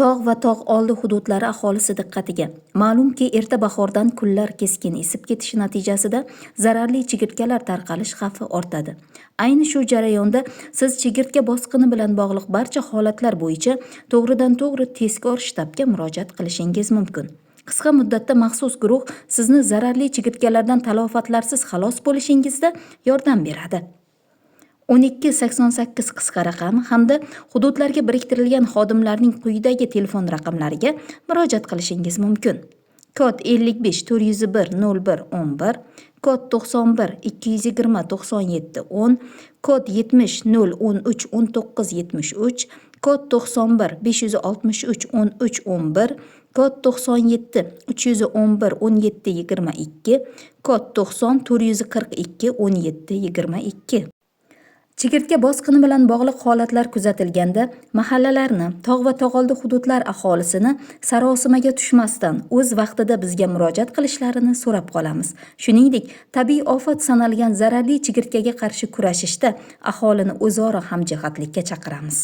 Tog' va tog' oldi hududlari aholisi diqqatiga! Ma'lumki, erta bahordan kunlar keskin isib ketishi natijasida zararli chigirtkalar tarqalish xavfi ortadi. Ayni shu jarayonda siz chigirtka bosqini bilan bog'liq barcha holatlar bo'yicha to'g'ridan-to'g'ri tezkor shtabga murojaat qilishingiz mumkin. Qisqa muddatda maxsus guruh sizni zararli chigirtkalardan talofatlarsiz xalos bo'lishingizda yordam beradi. 12 88 qisqa raqami hamda hududlarga biriktirilgan xodimlarning quyidagi telefon raqamlariga murojaat qilishingiz mumkin: kod 55 401 01 11, kod 91 220 97 10, kod 70 0 13 19 73, kod 91 563 13 11, kod 97 311 17 22, kod 90 442 17 22. Chigirtka bosqini bilan bog'liq holatlar kuzatilganda mahallalarni, tog' va tog'oldi hududlar aholisini sarosimaga tushmasdan o'z vaqtida bizga murojaat qilishlarini so'rab qolamiz. Shuningdek, tabiiy ofat sanalgan zararli chigirtkaga qarshi kurashishda aholini o'zaro hamjihatlikka chaqiramiz.